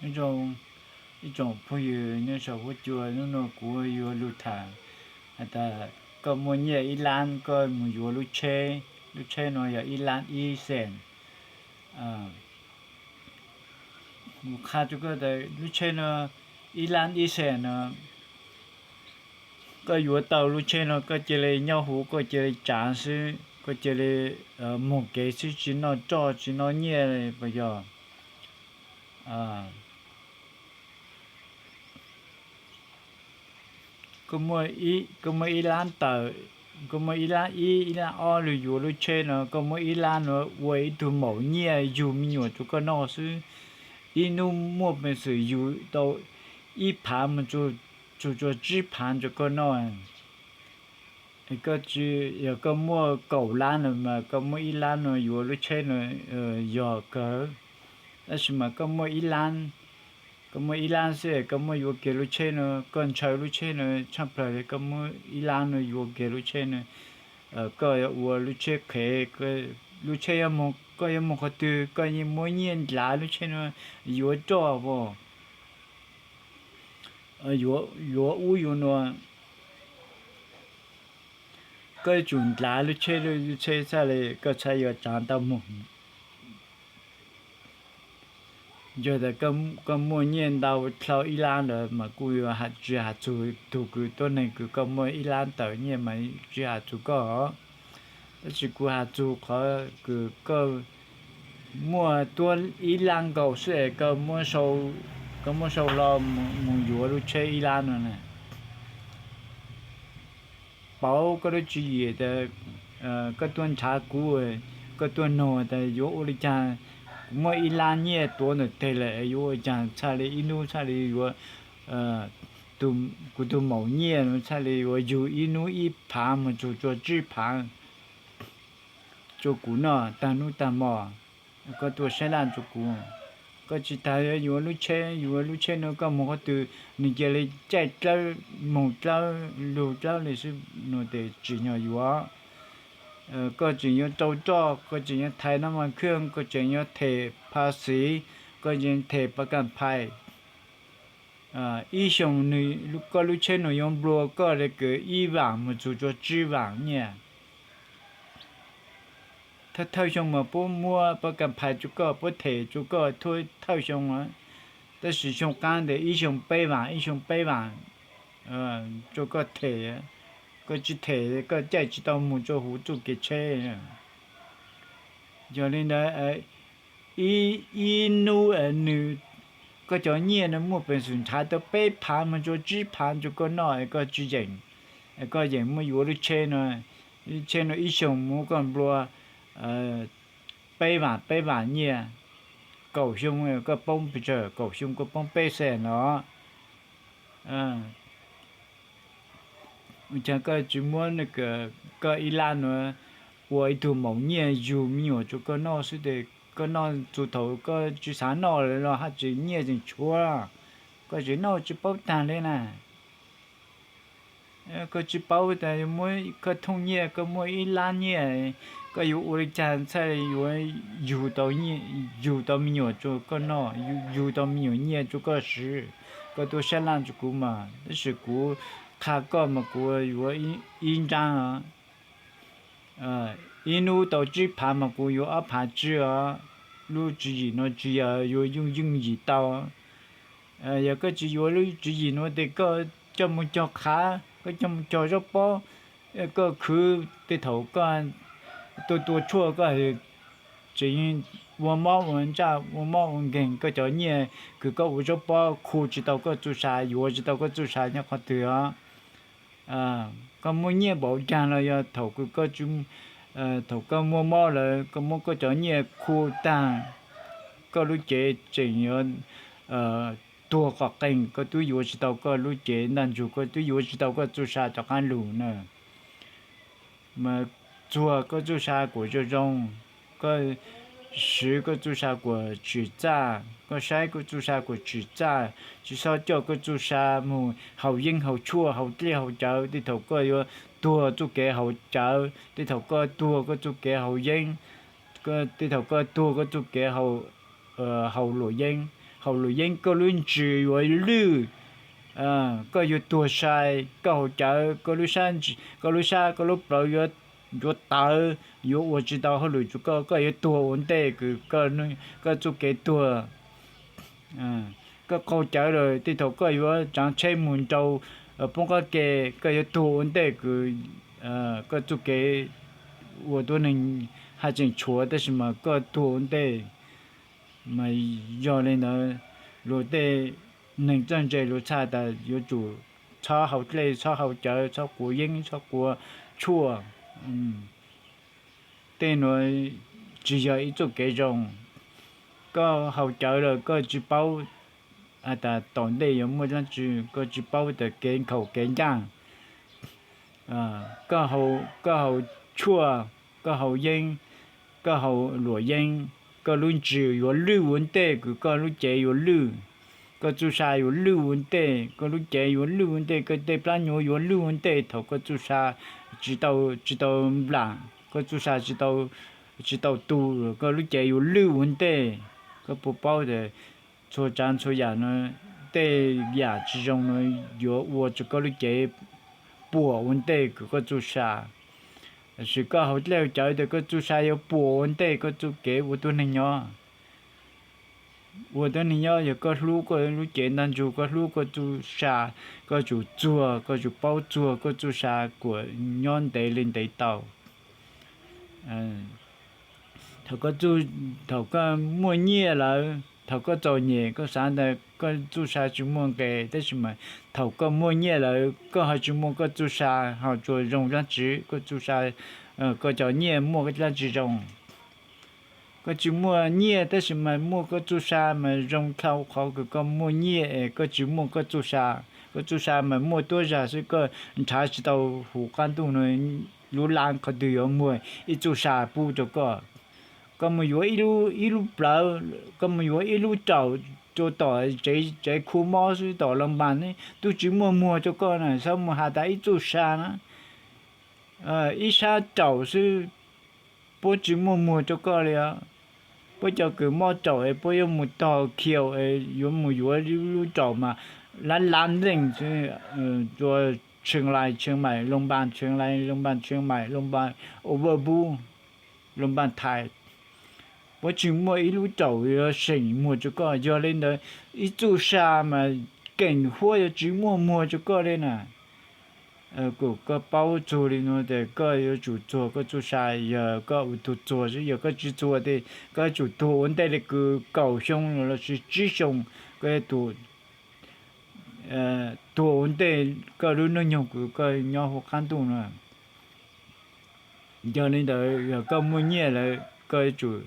Nyob zoo ib tsoom phooj ywg nyob saum huab cua, hnub no kuv yuav lug tham has tas koj muaj nyiaj ib lab koj mus yuav lub tsheb, lub tsheb no yog ib lab ib xees. Kuv qha rua koj tas lub tsheb no ib lab ib xees no, koj yuav tau lub tsheb no koj cia li nyob huv koj cia li tsav xwb, koj cia li moog kev xwb tsi noj roj tsi noj nyiaj puas yog? Koj muaj ib lab tawm, koj muaj ib lab ib, ib lab ob lug yuav lub tsheb no, koj muaj ib lab no ua ib tug maum nyiaj yug me nyuam rua koj noj xwb. Ib nub muaj peev xwm yug tau ib phav mus txug tsua tsib phav rua koj noj. Koj tsi, yog koj muaj kaum lab no mas koj muaj ib lab no yuav lub tsheb no yog kawg. Tab sis mas koj muaj ib lab, koj muaj ib lab xwb koj muaj yuav kiag lub tsheb no, koj ntshaw lub tsheb no tshaaj plawg li koj muaj ib lab no yuav kiag lub tsheb no. Koj yuav ua lub tsheb qhev, lub tsheb, koj yuav moog qhov twg koj yeej muab nyiaj ndlav lub tsheb no, yuav roj as, yuav ub yuav nuav, koj yuav tsum ndlav lub tsheb, lub tsheb txhaj li koj txhaj yuav tsav tau moog. Yog tas koj muaj nyiaj ntau dlhau ib lab ntawd mas kuj yuav tsi has txug tug kws tuab neeg kws koj muaj ib lab tawm nyiaj mas tsi has txug koj. Tab sis kuv has txug qhov kws koj muaj tuab ib lab nkaus xwb es koj muab sau hlo mus yuav lub tsheb ib lab no na. Pauv koj lub tswv yim tas koj tuaj nrhav kuv, koj tuaj nug tas yuav ua li caag, kuv muaj ib lab nyiaj tuav ntawm teg lawm yuav ua li caag txhaj li ib nub txhaj li yuav, kuv tug maum nyiaj no txhaj li yuav yug ib nub ib phav mus txug tsua tsib phav rua kuv noj taag nub taag mo. Koj tuaj sab laj rua kuv, koj tsi tas yuav lub tsheb, yuav lub tsheb no koj moog qhov twg nwg cia li caij dlawb moog dlawb lug dlawb li xwb no tes tsim nyog yuav. Koj tseem yuav rau roj, koj tseem yuav thaiv nab mas khwj, koj tseem yuav them pha xiv, koj tseem them pa kam phais. Ib xyoos koj lub tsheb no yuav nplua koj le kws ib vaam mus txug tsua tsib vaam nyiaj. Thawj thawj xyoo mas puab muab pa kam phais rua koj, puab them rua koj thawj xyoo, tab sis xyoo qaab tes ib xyoo peb vaam, ib xyoo peb vaam rua koj them. Koj tsi them koj caij tsi tau mus tsua huv txuj kev tsheb. Yog li ntawd ib nub nwg, koj cov nyiaj no muaj peev xwm nrhav tau peb phav mus tsua tsib phav rua koj noj es koj tsi yeem, es koj yeem muab yuav lub tsheb no. Lub tsheb no ib xyoos muab koj nplua peb vaam peb vaam nyiaj, kaum xyoo koj poob pes tsawg, kaum xyoo koj poob peb xees no. Ua caag koj tsi muab koj ib lab nuav ua ib tug maum nyiaj yug me nyuam rua koj noj xwb tes koj noj txug thaum koj tsi xav noj lawm los haj tseem nyiaj tseem tshuav, koj tseem noj tsi paub taag li na. Koj tsi paub tas muab koj thooj nyiaj, koj muaj ib lab nyiaj, koj yuav ua li caag txhaj yuav yug tau me nyuam rua koj noj, yug tau me nyuam nyiaj rua koj swv. Koj tuaj sab laj rua kuv mas, tab sis kuv qha koj mas kuv yuav ib nraab, ib nub tau tsib phav mas kuv yuav ob phav tswb os. Lub tswv yim no tsi yog yuav yooj yooj yim tau. Yog koj tsi yuav lub tswv yim nuav tes koj coj mus cog qhav, koj coj mus cog zaub pob, koj khwv tej thaum koj tua tua tshuaj koj tseem ua mob ua ntsaj ua mob ua nkeeg, koj cov nyiaj kws koj ua zaub pob khu tsi tau koj txuj sa, yuav tsi tau koj txuj sa nyob qhov twg os. Koj muaj nyiaj npaum caag los yog thaum kws koj, thaum koj muaj mob lawm koj muab koj cov nyiaj khu taag, koj lub cev tseem yuav tuag qos qeeg, koj twb yuav tsi tau koj lub cev ntaj ntsug, koj twb yuav tsi tau koj txuj sa rov qaab lug na. Mas txuag koj txuj sa kuas zoo zoo, koj swv koj txuj sa kuas tsim txaj, koj saib koj txuj sa kuas tsim txaj, tsi xob coj koj txuj sa mus haus yeeb haus tshuaj haus dlej haus cawv, tej thaum koj yuav tuag txuj kev haus cawv, tej thaum koj tuag koj txuj kev haus yeeb, tej thaum koj tuag koj txuj kev haus luam yeeb. haus luam yeeb koj lub ntsws yuav lwj, koj yuav tuag sai, koj haus cawv koj lub sab, koj lub plawv yuav tawv, yuav ua tsis tau hauj lwm rau koj, koj yuav tuag ua ntej kws koj txuj kev tuag. Koj qaug cawv lawm tej thaum koj yuav tsaav tsheb mus nrau poob qab ke, koj yuav tuag ua ntej kws koj txuj kev ua tuab neeg haj tseem tshuav tab sis mas koj tuag ua ntej. Mas yog li ntawd, luag tej neeg txawj ntse luag txhaj tas yuav tsum txhob haus dlej, txhob haus cawv, txhob quav yeeb, txhob quav tshuaj. Tej nuav tsis yog ib txuj kev zoo. Koj haus cawv lawm koj tsis paub has tas tom ntej yuav muaj dlaab tsi, koj tsis paub tas kev nkhaus kev ncaaj. Koj haus tshuaj, koj haus yeeb, koj haus luam yeeb, koj lub ntsws yuav lwj ua ntej kws koj lub cev yuav lwj. Koj txuj sa yuav lwj ua ntej, koj lub cev yuav lwj ua ntej, koj tej plab nyuv yuav lwj ua ntej thaum koj txuj sa tsis tau, tsis tau nplam, koj txuj sa tsis tau, tsis tau tu, koj lub cev yuav lwj ua ntej. Koj puas paub tas txhua tsaav txhua yaam nuav, tej yaam tsis zoo nuav yuav ua rua koj lub cev puam ua ntej kws koj txuj sa. Tab sis koj haus dlej haus cawv tas koj txuj sa yuav puam ua ntej koj txuj kev ua tuab neeg nyob. Ua tuab neeg nyob yog koj hlub koj lub cev ntaag ntsug, koj hlub koj txuj sa, koj tsum txuag, koj tsum paub txuag koj txuj sa kuas nyob ntev le ntev tau. Thaum koj, thaum koj muaj nyiaj lawm, thaum koj txom nyem koj xav tas koj txuj sa tsis muaj nqe, tab sis mas thaum koj muaj nyiaj lawm koj ho tsis muaj koj txuj sa ho tsuas zoo dlaab tsi? Koj txuj sa, koj cov nyiaj muaj dlaab tsi zoo? Koj tsis muaj nyiaj tab sis mas muaj koj txuj sa mas zoo dhau qhov kws koj muaj nyiaj es koj tsis muaj koj txuj sa. Koj txuj sa mas muaj tuab zag xwb, koj nrhav tsis tau huv qab ntuj nuav lub lab qhov twg yuav muag ib txuj sa pub rau koj. Koj mus yuav ib lub plawv, koj mus yuav ib lub raum rau tom tsev khu mob xwb tom Loo Npas ne tub tsis muaj muag rau koj na, xyov mus has tas ib txuj sa na. Ib sab raum xwb puab tsis muaj muag rau koj li os. Puab cov kws mob raum es puab yuav mus tog khiu es yuav mus yuav lub raum mas lab lab leej xwb, rua Tsheej Lais Tsheej Maim, Loo Npas Tsheej Lais Loo Npas Tsheej Maim, Loo Npas Ua Voj Npub, Loo Npas Thais. Puab tsis muaj ib lub raum yuav seem muag rau koj. Yog li ntawd ib txuj sa mas keem huab yuav tsis muaj muag rau koj li na. Kuas koj paub txug li nuav tes koj yuav tsum txuag koj txuj sa. Yog koj ua tug txuag xwb, yog koj tsis txuag tes koj yuav tsum tuag ua ntej li kws kaum xyoo lossis tsib xyoo. Koj yuav tuag ua ntej koj lub hnub nyoog kws koj nyob huv qab ntuj no. Yog li ntawd yog koj muaj nyiaj lawm koj yuav tsum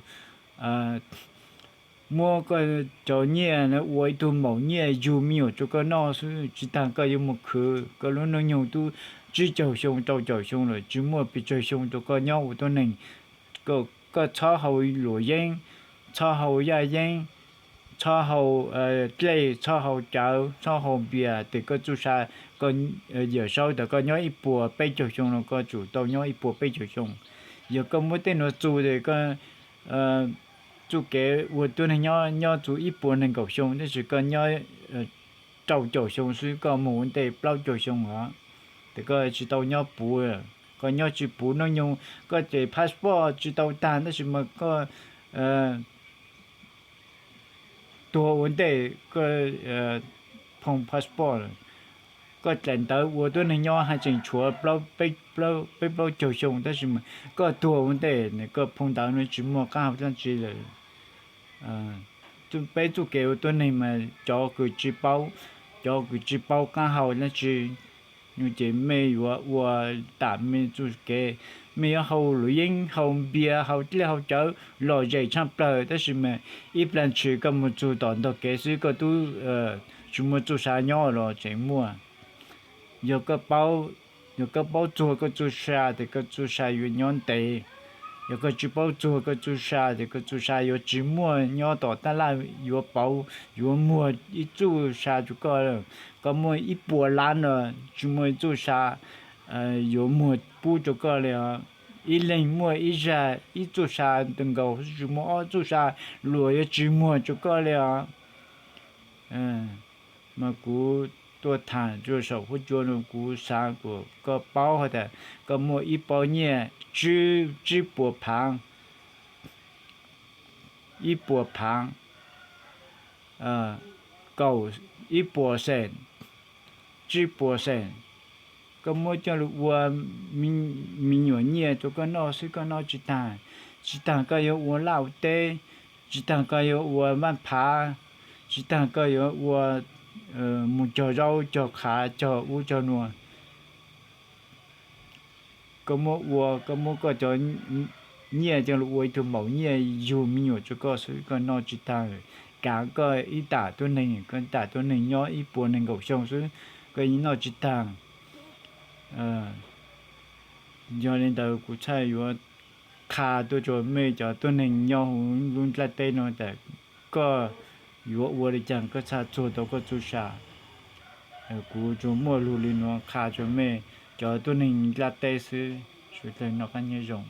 muab koj cov nyiaj na ua ib tug maum nyiaj yug me nyuam rau koj noj xwb, tsis tas koj yuav mus khwv. Koj lub hnub nyoog twb tsib caug xyoo rau caum xyoo lawm, tsis muaj pes tsawg xyoo rau koj nyob ua tuab neeg. Koj txhob haus luam yeeb, txhob haus yaj yeeb, txhob haus dlej, txhob haus cawv, txhob haus npias tes koj txuj sa, koj, Yawm Saub tas koj nyob ib puas peb caug xyoo no koj tsum tau nyob ib puas peb caug xyoo. Yog koj muab tej nuav txug tes koj txuj kev ua tuab neeg nyob nyob txug ib puas nees nkaum xyoo, tab sis koj nyob rau caum xyoo xwb, koj mus ua ntej plaub caug xyoo os, tes koj tsis tau nyob puv, koj nyob tsis puv hnub nyoog, koj ces passport tsis tau tag tab sis mas koj tuag ua ntej koj phoo passport, koj dlaim ntawv ua tuab neeg nyob haj tseem tshuav peb plaub caug xyoo tab sis mas koj tuag ua ntej koj phoo ntawv no tsis muaj qaab hau dlaab tsi lawm. Peb txuj kev ua tuab neeg mas cov kws tsis paub, cov kws tsis paub qaab hau dlaab tsi no ces mej yuav ua tam mej txuj kev, mej yuav haus luam yeeb, haus npias, haus dlej haus cawv lom zem tshaj plawg tab sis mas ib plag ntshis koj mus txug tom ntog kev xwb koj tub tsis muaj txuj sa nyob los tseem muaj. Yog koj paub, yog koj paub txuag koj txuj sa tes koj txuj sa yuav nyob ntev. Yog koj tsis paub txuag koj txuj sa tes koj txuj sa yuav tsis muaj nyob tom tab laj, yuav pauv, yuav muag ib txuj sa rau koj. Koj muaj ib puas lab no tsis muaj ib txuj sa yuav muag pub rau koj li os. Ib leeg muaj ib zag ib txuj sa nkaus, tsis muaj ob txuj sa, luag yuav tsis muag rau koj li os. Mas kuv tuaj tham rua saum huab cua no kuv xaav kuas koj paub has tas koj muaj ib pob nyiaj tsib, tsib puas phaav, ib puas phaav, kaum, ib puas xees, tsib puas xees, koj muab coj lug ua me nyuam nyiaj rua koj noj xwb koj noj tsi taag. Tsi taag koj yuav ua laj ua teb, tsi taag koj yuav ua vaaj phav, tsi taag koj yuav ua mus cog zaub cog qhav cog ub cog nuav. Koj muab ua, koj muab koj cov nyiaj coj lug ua ib tug maum nyiaj yug me nyuam rua koj xwb koj noj tsi taag. Kaav koj ib tam tuab neeg, koj ib tam tuab neeg nyob ib puas neeg nkaum xyoo xwb koj yeej noj tsi taag. Yog li ntawd kuv txhaj yuav qha tuaj rua mej cov tuab neeg nyob huv lub nplaj teb no tas koj yuav ua li caag koj txhaj txuag tau koj txuj sa. Kuv tsuas muaj lug li nuav qha rua mej cov tuab neeg nplaj teb xwb. Sawv dlawg noj qaab nyob zoo.